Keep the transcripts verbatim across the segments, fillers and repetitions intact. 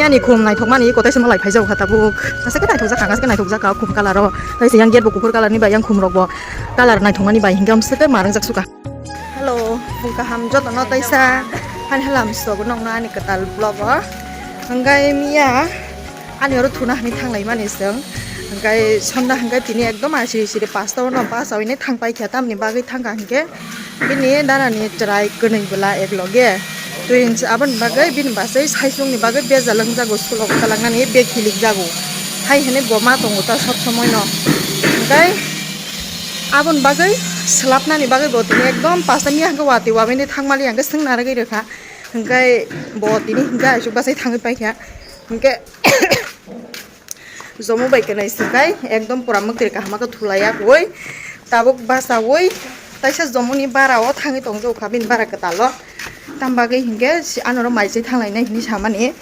Yani khum naithokmani kotai se malai phaijak kha tabuk. Aswk khe naithokjak kha, aswk khe naithokjak kha khum colour o. Tai se yang gate bo kuphur colour ni bai, yang khum rok bo colour naithokmani bai, hinkhe amswk khe ma rwngjak suka. Hello, phung kaham jotono taisa. Hani halam sobo nokno ani kwtal vlog o. Hwnkhe miya ani oro thuna hwnwi thanglaimani chwng. Hwnkhe sonda hwnkhe tini ekdom asiri siri pasta o no bachawino thang paikha, tamni bagwi thangkha hwnkhe bini darani chwrai kwnwi bwla ek loge. Twins aboni bagwi bini bachai saichungni bagwi bejal wngjago, sulok kwlangnani bag hilikjago. Hai hwnwi bo ma tongo ta sob somoi no. Hwnkhe aboni bagwi swlapnani bagwi bo tini ekdom pasta miya hwnkhe watwi wabini thangmali hwnkhe swngna rwgwi rwkha. Hwnkhe bo tini hwnkhe aswk bachai thangwi paikha. Hwnkhe jomo bai kwnwi swkhe ekdom pura mwktwi kaham khe thulaiya koi. Tabuk bachaui taisa jomoni bara o thangwi tongjago kha bini bara kwtal o. Tam bagwi hinkhe si anoro mai chai thanglainai hinwi samani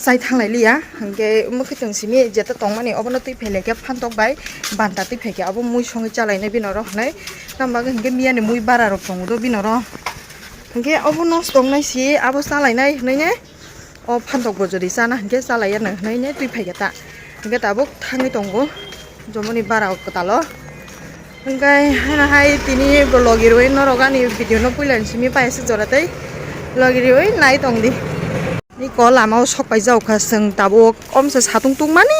chai thanglai liya. Hinkhe mwkhwtwng simi jeta tongmani obono twi phailaikhe phantok bai banta twi phaikhe abo mui songwi chalainai bini oro hwnwi. Tam bagwi hinkhe miyani mui bara rok tongo do bini oro. Hinkhe obo nos tongnai si abo chalainai hwnwi ne. O phantok bo jodi chana hinkhe chalaiya no hwnwi ne twi phaikha ta. Hinkhe tabuk thangwi tongo jomoni bara o kwtal o. Hinkhe hana hai tini bo logi rwi norok ani video no puila ni simi paisa jora tei logi rwi nai tongdi. Ni ko lama o sok paijak kha chwng tabuk omsa satung tungmani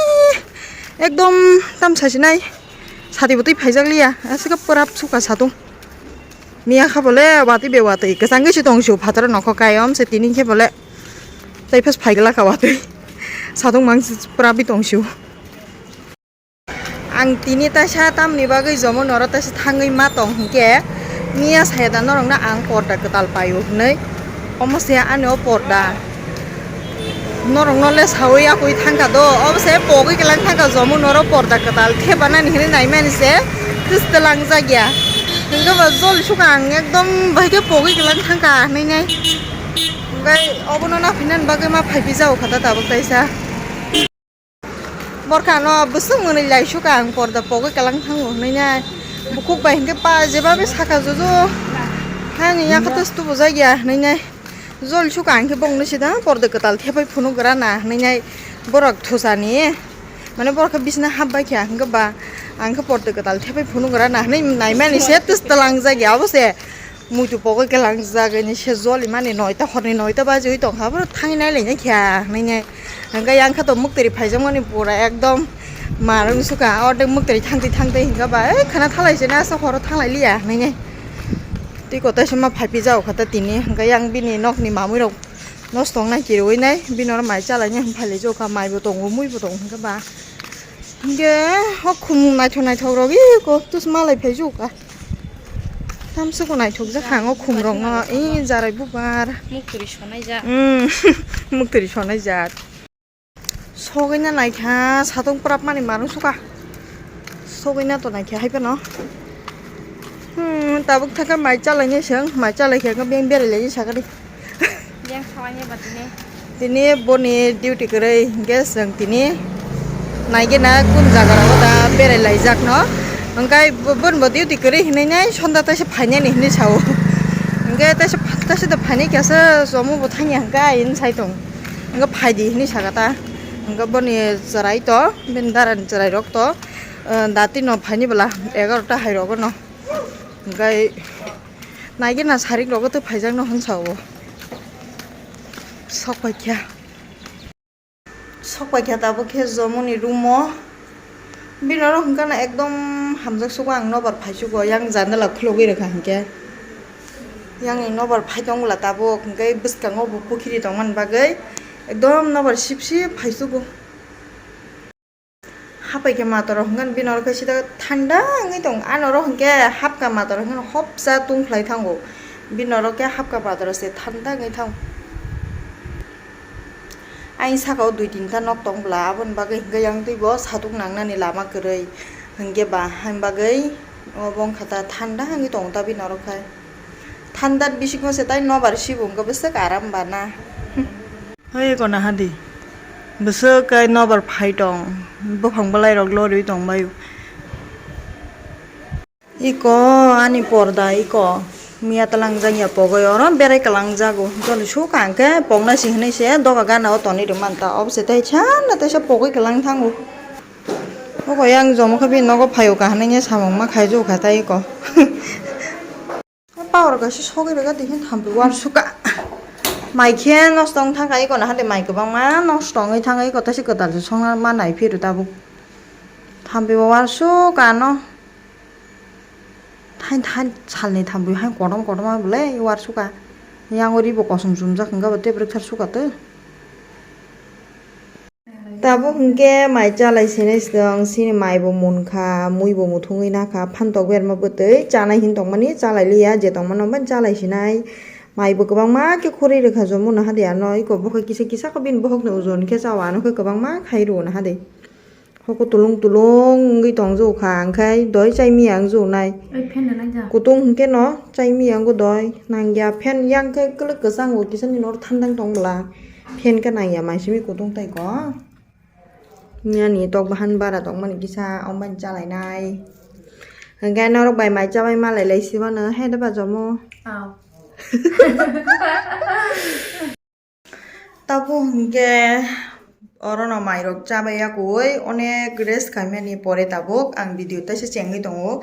ekdom tamsa sinai sati bo twi phaijak liya aswk pura sukha satung. Miya kha bole watwi be watwi kwchangwi se tong sio phataro nokho kai om se tini khe bole tei phas phai glak ka watwi sadung mang se pura bi tong sio. Ang tini taisa tamni bagwi jomo noro taisa thangwi ma tong hinkhe miya saya da norokno ang porda kwtal paio hwnwi omo se ani o porda. Norokno le sawi yakwi thangkha do, obo se pogwi kwlang thangkha jomo noro porda kwtal thepanani hinwi naimani se twis twlang jakya. Hinkhe ba jol sukha ang ekdom bai khe pogwi kwlang thangkha hinwi nai. Hinkhe obono naphinani bagwi ma phaipi jago kha ta tabuk taisa. Borkha no bwswk mwnwi lai sukha ang porda pogwi kwlang thango hinwi nai. Bukhuk bai hinkhe pa jeba bai sakha jojo hani yakha twis tubu jakya hinwi nai. Jol sukha ang khe bongni sida porda kwtal thepai phunuk gra na hinwi nai borok thusani. Mane borok khe bisina hap bai kha hwnkhe ba ang khe porda kwtal thepai phunuk gra na hinwi naimani se twis twlang jakya obo se muitu pogwi kwlang jagani se joli mani noita horni noita bajiwi tongkha borok thangwi nai lai kha hinwi nai. Hwnkhe yang khe to mwktwiri phaijakmani pura ekdom marwng sukha, ordek mwktwiri thangtwi thangtwi hwnkhe ba, "Ei, khana thalai se na, asa horo thanglai liya," hinwi nai. Twi kotai se ma phaipi jago kha ta tini, hwnkhe yang bini nokni mamui rok nosto wngnai, kirwi nai, bini oro mai chalainai hwn phailaijak kha, mai bo tongo, mui bo tongo hwnkhe ba. Hwnkhe o khum naithok naithok rok, ih, koktus malai phaijago kha. Tamsoko naithokjak kha ang o khum rokno. Ih, jarai bubar. Muktwrwi sonai jak. Mm, muktwrwi sonai jak. Sogwina naikha, satung pwrapmani manwi sukha. Sogwina to naikha hai phano. Hmm, tabuk thangkhe mai chalainai chwng, mai chalaikha khe beng berai lai sakha di. Yang sawanya ba tini. Tini boni duty kwrwi, hinkhe chwng tini naigena kun jaga rogo da berai laijak no. Hwnkhe bo-, boni bo duty kwrwi hinwi nai sonda taisa phainani hinwi sao. Hwnkhe taisa, taisa da phainai khe asa chomo bo thangya hwnkhe ai hinwi sai tong. Hwnkhe phaidi hinwi saka ta. Hwnkhe boni chwrai to, bini dara ni chwrai rok to, ah, dati no phaini bwla egarota hai rogo no. Hwnkhe naigena sarik rogo tei phaijak no hinwi sao. Sok paikha. Sok paikha tabuk khe jomoni room o. Bini oro hwnkhe no ekdom hamjak sugo ang nobar phaichugo yang jandala khulugwi rwkha hinkhe. Yang ni nobar phai tong bwla tabuk hinkhe bwskango bo pukhiri tongmani bagwi ekdom nobar sip sip phaichugo. Hapai khe mator rok hwnkhe bini oro khe sida thanda wngwi tong. Ani oro hwnkhe hapka mator hwnkhe hopsa tungkhlai thango. Bini oro khe hapka mator se thanda wngwi thango. Ayang saka o dui tinta nok tong bwla, aboni bagwi hwnkhe yang twi bo satung nangnani lama kwrwi. Hwnkhe ba haini bagwi obo wngkha ta thanda wngwi tongo ta bini oro khai. Thanda bisingo se tai nobar sibo wngkha bwswk aram bana. Hei gona hadi. Bwswk kai nobar phai tong. Buphang bwlai rok lorwi tong baio. Iko ani porda iko. Miya talang jak ya pogwi oro berai kalang jago. Joni suk ang khe pokna si hinui se doga gana o tonwi rwmanta. Obo se tei sana teisa pogwi kalang thango. Oko yang jomo khe bini nogo phaio ka hinui samung ma khai jokha tei eko. Power kaisa sogwi rwgadi khe thampi uansukha. Mai khe nosto wng thangkha eko nahardi mai kwbangma nosto wngwi thangkha eko teisa kwtal se songna ma nai phiro tabuk. Thampi bo uansukha ano. Thain thain salni thampi hai kotom kotom ma bwle uansukha. Yang o ri bo kosom chumjak hwnkha bo tei bwrwkthar sukha tei. Tabuk hwnkhe mai chalai sinai swkang, chini mai bo munkha, mui bo muthungwi nakha, phantok berma bwtwi chanai hin tongmani chalai liya, je tongmano bani chalai sinai. Mai bo kwbangma khe khorwi rwkha jomo nahardi ano, eko bokhe kisa kisa khe bini bokhokni ojon khe chao, ano khe kwbangma khai rwo nahardi. Hoko tulung tulung wngwi tong jokha, hwnkhe doi chai miya wng joknai. Kutung hwnkhe no chai miya wngkha doi, nangya fan yang khe kwlwk kwchango, kisa nini oro thandang tong bwla. Fan khe nangya mai simi kutung tei ko. Niyani tok bahan bara tongmani kisa ombani chalainai. Hwnkhe norok bai mai chabai malai lai sibano hai da bajomo. Tabuk hwnkhe orono mairok chabai yakui onek rest khaimani pore tabuk ang video taisa chengwi tongo.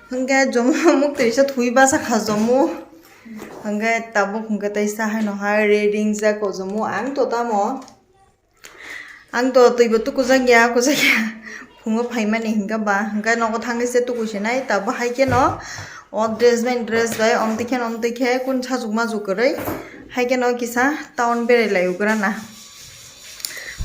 Hwnkhe jomo muktwi sa thwi basa kha jomo. Hwnkhe tabuk hwnkhe taisa haino hai reading jako jomo ang to tamo. Ang to twibo tukujak ya, kujak ya. Phungo phaimani hwnkha ba, hwnkhe nogo thangwi se tukusinai, tabuk hai kheno o dress bai dress bai, omtwi kheno omtwi khe kun sajuk majuk kwrwi. Hai kheno kisa town berai lai ugrana.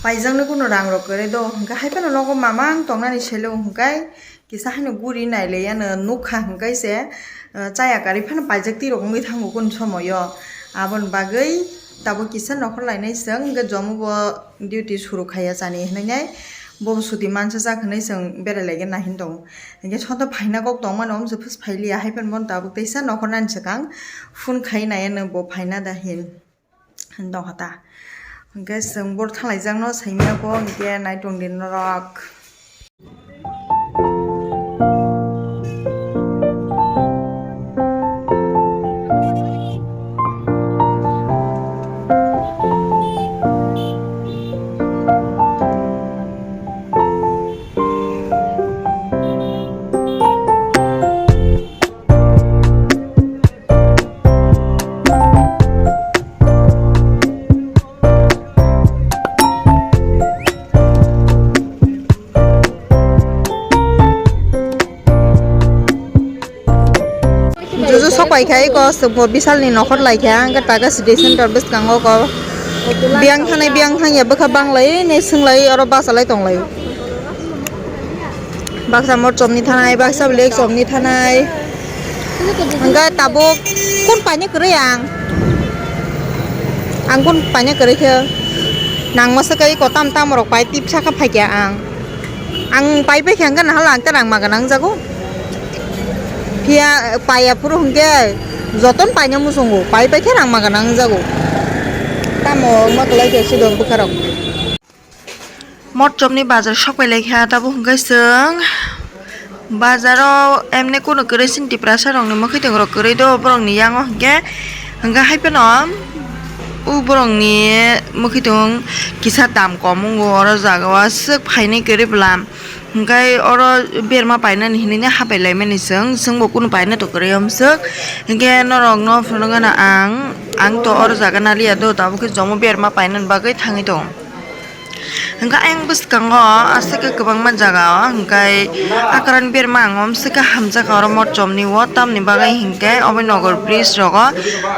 Paijaknai kunu rang rok kwrwi do, hwnkhe hai phano nogo mamang tongnani selo hwnkhe. Kisa haino guri nailai ano nukha hwnkhe se, eh, chaya karwi phano paijak twi rok wngwi thango kunu somoyo. Aboni bagwi tabuk kisa nokhor lainai chwng hwnkhe jomo bo duty suru khaiya chani hinwi nai bo suti mansa jak hinwi chwng berai lai gana hin tongo. Hwnkhe soto phaina kok tongmani omo se phus phailiya hai phano bono tabuk teisa nokhor nani swkang phone khai nai ano bo phaina da hin. Dong kha ta. Hwnkhe chwng boro thanglaijak no saimanya bo hwnkhe naitung di norok. Juju sok pai kha, eko sebo Bishalni nokhor lai kha, hwnkhe taka city center bwskango ko biyang thanai, biyang thangya bwkha banglai, ne swng lai, oro bachalai tong lai. Baksa mor chomni thanai, baksa bwlek chomni thanai. Hwnkhe tabuk kun paina kwrwi ang. Ang kun paina kwrwi khe nangma swkhe eko tam tam rok pai tipsa khe phaikha ang. Ang pai paikha hwnkhe nahal ang ta rang ma gwnang jago. Phiya paiya phuru hwnkhe jotono paina muchungo, pai paikhe rang ma gwnang jago. Tamo wngma kwlai khe sidok bwkha rok. Motchomni bazar sok pai lai kha, tabuk hwnkhe chwng bazaro emne kunu kwrwi chini Tiprasa rokni mwkhwtwng rok kwrwi do, borokni yango hwnkhe, hwnkhe hai phano o borokni mwkhwtwng kisa dam kom wngo, oro jaga o aswk phainai kwrwi bwla, hwnkhe oro berma painani hinwi hapai laimani chwng, chwngbo kunu paina to kwrwi o swk, hwnkhe norokno phunukgana ang, ang to oro jaga naliya do, tabukhe jomo berma painani bagwi thangwi tongo. Hwnkhe ayang bwskango aswk khe kwbangma jaga o hwnkhe akran berma ang omswk khe hamjakha oro motchomni o, tamni bagwi hinkhe Abhinanagar bridge rogo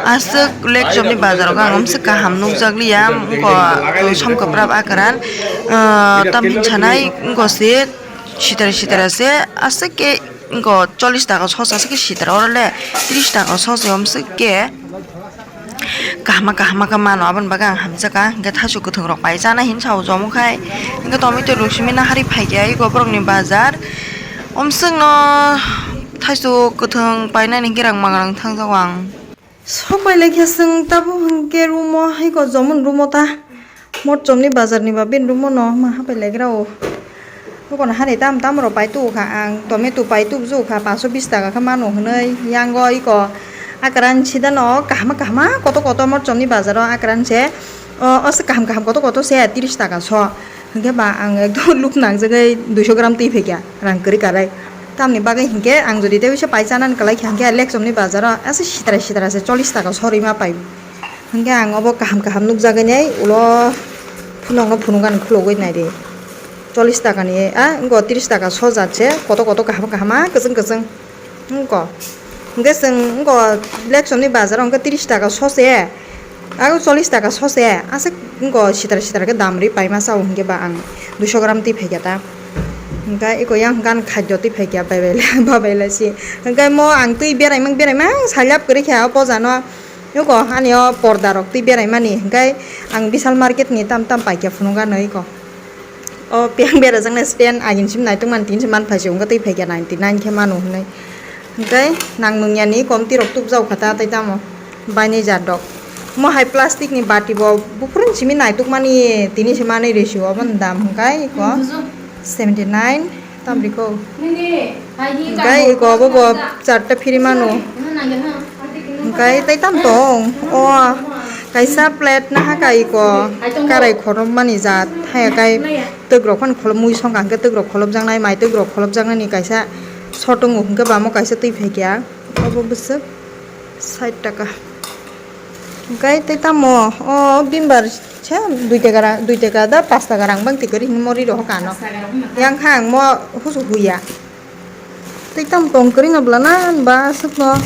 aswk lekchomni bazar rogo ang omswk kaham nukjakliya, wngkha somkwprap akran, ah, tamni sanai wngkha se sitra sitra se aswk khe wngkha chollish taka sosa aswk khe sitra, oro le tris taka sosa omswk khe. Kahama kahama khe mano, aboni bagwi ang hamjakha, hwnkhe thaichuk kwthwng rok pai chana hinwi sao jomo khai, hwnkhe tomato rok simi nahari phaikha eko borokni bazar, omswkno thaichuk kwthwng painani hwnkhe rang magrang thangjago ang. Sok pai laikha chwng tabuk hwnkhe room o, haiko jomon room o ta. Motchomni bazarni ba bini room o no ma hapai laikha o. Nokoni hani tam tam rok pai tubu kha ang, tomato pai tubu kha, panch sho bis taka khe mano hinwi. Yango iko Akran sidano kaham kaham koto koto morchomni bazaro akran se, o, o se kaham kaham koto koto se tiris taka so. Hwnkhe ba ang ekdom luk nangjagwi duiso gram twi phaikha rang kwrwi karai. Tamni bagwi hinkhe ang jodi tei bisa pai chanani kwlai kha hinkhe Lekchomni bazaro ase sitra sitra se chollish taka so rwima pai. Hinkhe ang obo kaham kaham nukjagwi nai ulo phunukno phunukgani khulogwi naidi. Chollish takani a wngkha tiris taka so jat se koto koto kaham kaham kwchwng kwchwng. Wngkha. Hwnkhe chwng wngkha Lekchomni bazaro hwnkhe tiris taka so se. Ago chollish taka so se. Aswk wngkha sitra sitra khe dam rwi paima chao hwnkhe ba ang duiso gram twi phaikha ta. Hwnkhe eko yang gan khadyo twi phaikha bai bai bai bai lai si. Hwnkhe mo ang twi beraimang beraimang sailap kwrwi kha o poja no. Eko ani o porda rok twi beraimani hwnkhe ang Vishal market ni tam tam paikha phunukgano eko. O piyang berajaknai stand agin sim naitok mani tini se man phaisio wngkha tei phaikha ninety nine khe mano hinwi. Hwnkhe nang nungyani komti rok tukjak kha ta tei tamo bainai jat rok. Omo hai plastic ni bati bo buphuru simi naitok mani tini se manwi rw sio obo ni dam hwnkhe eko seventy nine tam riko. Hwnkhe eko obo bo charta phiri mano. Hwnkhe tei tam tong o kaisa plate naha ka eko karai khorokmani jat haya kai twk rok phano kholop mui songkha hwnkhe twk rok kholopjaknai mai twk rok kholopjaknai ni kaisa so tongo hwnkhe bamo kaisa twi phaikha obo bwswk sait taka hwnkhe tei tamo o bimbar se dui taka rang dui taka da pas taka rang bang tikori hinwi mori rok kano yang kha ang mo husu huya. Tei tamo tong kwrwi no bwla na ba aswk no.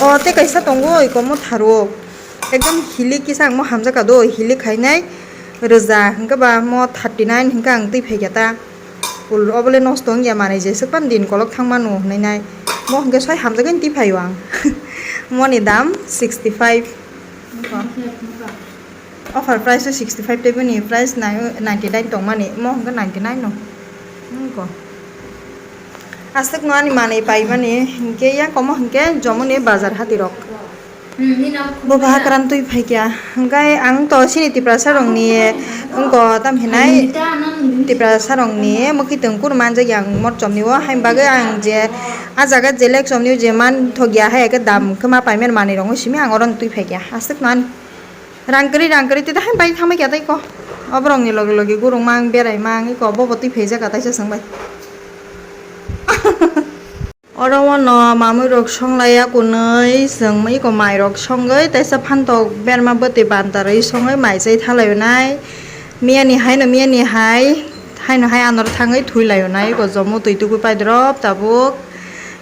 O tei kaisa tongo oi komo tharo. Ekdom hilik kisa ang mo hamjak ka do hilik khainai rwja hwnkhe ba mo thirty nine hwnkhe ang twi phaikha ta. Pul obo le nosto wngya manwi jeswk phano din kolok thang mano hwnwi nai. Mo hwnkhe soi hamjagwi twi phaio ang. Moni dam sixty five. Offer price o sixty five tei bini price nai-, ninety nine tongmani, omo hwnkhe ninety nine no. Wngkha. Aswk no ani manwi paimani, hinkhe yang komo hinkhe jomoni bazar hati rok. Bo ba hakran twi phaikha. Hwnkhe ang to sini Tiprasa rokni wngkha tam hinai Tiprasa rokni mwkhwtwng kunu manjakya ang morchomni o, haini bagwi ang je ah jaga je Lekchomni o je manthokya hai khe dam khe ma paimani rokno simi ang oro twi phaikha. Aswk no ani. Rang kwrwi, rang kwrwi, tei hai bai thangbai kha tei ko. O borok ni loge loge gurung mang, berai mang, iko bo bo twi phaijak kha taisa chwng bai. Oro o no mamui rok song lai ya kunui, chwng iko mai rok songwi, taisa phantok berma bwtwi banta rwi songwi mai chai thalai nai. Miya ni hai no, miya ni hai, hai no hai anor thangwi thwi lai nai, iko jomo twi tugui pai drop tabuk.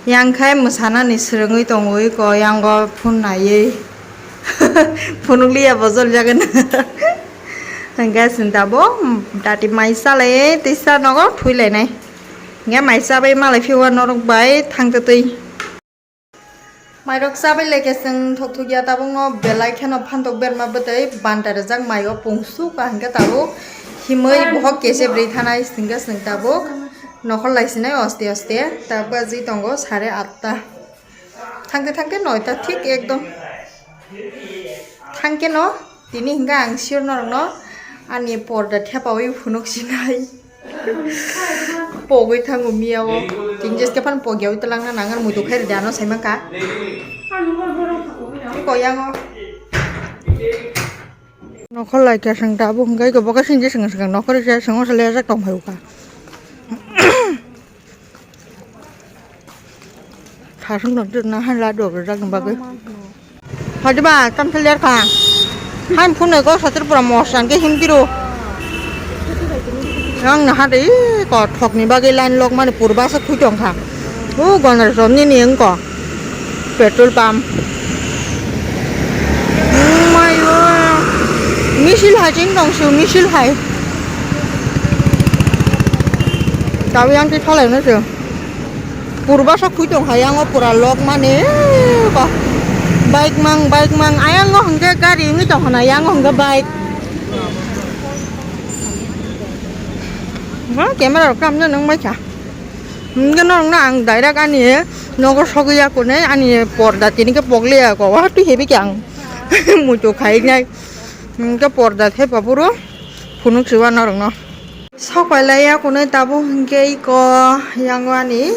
Yang khai mwsanani swrwngwi tongo, iko yango phone naiwi. Phunukliya bo joljagwi no. Hwnkhe chwng tabuk dati mai chalai tei sa nogo thwilainai. Hwnkhe mai chabai malai phio norok bai thangtwtwi. Mairok chabai laikhe chwng thokthokya tabukno belai kheno phantok berma bwtwi banta rwjak maio pungsu kaham khe tabuk himwi bohok kese bwrwi thanai hwnkhe chwng tabuk nokhor laisinai oste oste tabuk ajwi tongo sare atta. Thangte thangte noita thik ekdom. Thangke no tini hingke ang sir norokno ani porda thepawi phunuk sinai. Pogwi thango miya o. Tini jeske phan pogyawi twlangna nangan muitu khairi de ano saimangkha. Koyango. Nokhor lai khe chwng tabuk hwnkhe iko bo khe sinje swkang swkang nokhor rwjak swngno se lejak tongphai o kha. Thasung tong twi na hai la dok rwjak ni bagwi. Hadi ba tam thil der kha. Hai phun ko satir pura mos ang ke him tiro. Ang na hade ko thok ni bagwi line lok mani purba sa khui tong kha. O gonor somni ni wngko petrol pump. Mayo misil hai ching tong su misil hai. Tawi ang ti tholai no su. Purba sa khui tong hai ang o pura lok mani ko. Bike mang bike mang ayang o hingke gari wngwi tong hana yang o hingke bike. Ba camera rok kam no nang mai kha. Hingke norokno ang direct ani nogo sogwi ya kune ani porda tini khe pokle ya ko wa twi hebi khe ang muitu khai nai hingke porda thepa phuru phunuk se wa norokno sok pai lai ya kune tabuk hingke iko yang ani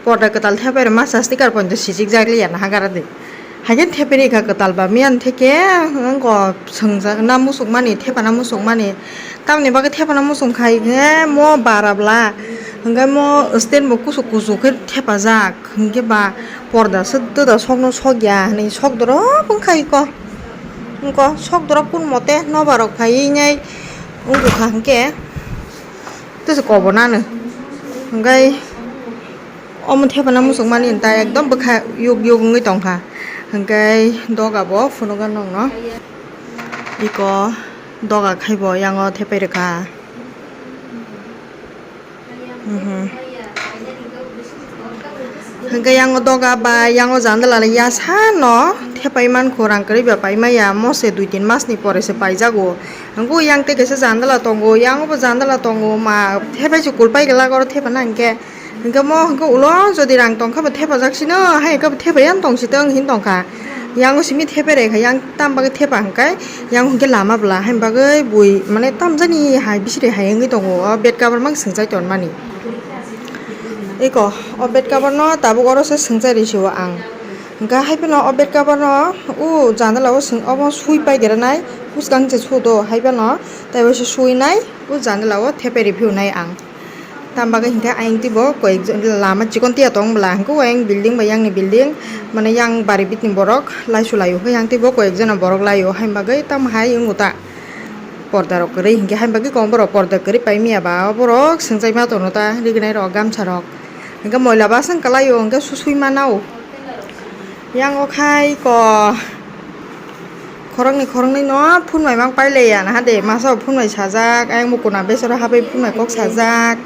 porda kwtal thepai rw masa sticker poito sijik jak li ya naha gara de Haikhe thepai rikha kwtal ba miyan theke, wngkha swngjak na musuk mani, thepa na musuk mani. Tamni bagwi thepa na musuk khai khe mo bara bla. Hwnkhe mo stand bo kusuk kusuk khe thepajak. Hwnkhe ba porda se twda sokno sokya hinwi sok dorop wngkha iko. Wngkha sok dorop kun mote nobar rok phaiwi nai wngkha hwnkhe. Tei se kobo nano. Hwnkhe omo thepa na musuk mani ta ekdom bwkha yuk yuk wngwi tongkha. Hwnkhe doga bo phunugo nokno. Iko doga khai bo yango thepai rwkha. Mhm. Hwnkhe yango doga ba yango jandala yasano thepai mankho rang kwrwi ba paimaya mo se dui tin mas ni pore se paijago. Hwnkhe yang tei kaisa jandala tongo, yango bo jandala tongo, ma thepai se kulpai glak oro thepa na hwnkhe. Hwnkhe mo hwnkhe ulo jodi rang tongkha bo thepajak sino, hai hwnkhe bo thepai ya tong sitwng hin tongkha. Yango simi thepai rwkha, yang tam bagwi thepa hwnkhe, yang hwnkhe lama bwla, hai bagwi bui mane tamjani hai bisiri hai wngwi tongo, o bed cover mang swngjai tonmani. Eko, o bed cover no tabuk oro se swngjai rw sio ang. Hwnkhe hai phano o bed cover no o jandala o swng omo sui pai gera nai, bwskang se su do, hai phano tei bo se sui nai, o jandala o thepai rw phio nai ang. Tam bagwi hwnkhe ayang twibo koyekjon lama chikon tiya tong bwla, hwnkhe o ayang building bai yang ni building, mane yang bari bit ni borok laisu lai o, hwnkhe yang twibo koyekjon borok lai o, hai bagwi tamo hai wngo ta. Porda rok kwrwi hwnkhe hai bagwi kok borok porda kwrwi pai miya ba, o borok swngjai ma tono ta rignai rok gamsa rok, hwnkhe moila ba swng kwlai o, hwnkhe susui ma nao. Yang o khai ko khoroknwi khoroknwi no phunbai mang pailaiya naha de, masa o phunbai sajak, ayang mukuna besero habai phunbai kok sajak,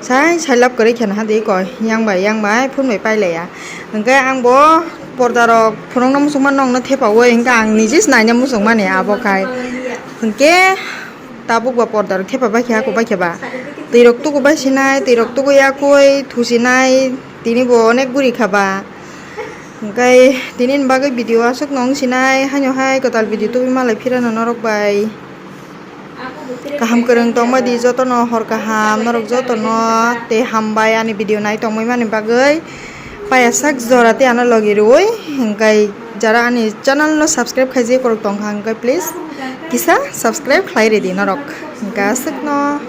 sai sailab kwrwi khe naha de ko yang bai yang bai phunbai pailaiya. Hwnkhe ang bo porda rok phunukna muchungma nokno thepa oi hwnkhe ang niji se naina muchungmani abo khai. Hwnkhe tabuk ba porda rok thepa bai khe ako bai khe ba twi rok tuku bai sinai, twi rok tuku yakui thusinai, tini bo onek guri kha ba. Hwnkhe tini ni bagwi video aswk no wng sinai, haino hai kwtal video tubui malai phirano norok bai. Kaham kwrwng tongmadi jotono hor kaham, norok jotono tei hambai ani video nai tongmani bagwi. Paiyasak jora tei ano logi rwui, hwnkhe jara ani channel no subscribe khaijak korok tongkha, hwnkhe please kisa subscribe khlai ridi norok, hwnkhe aswkno.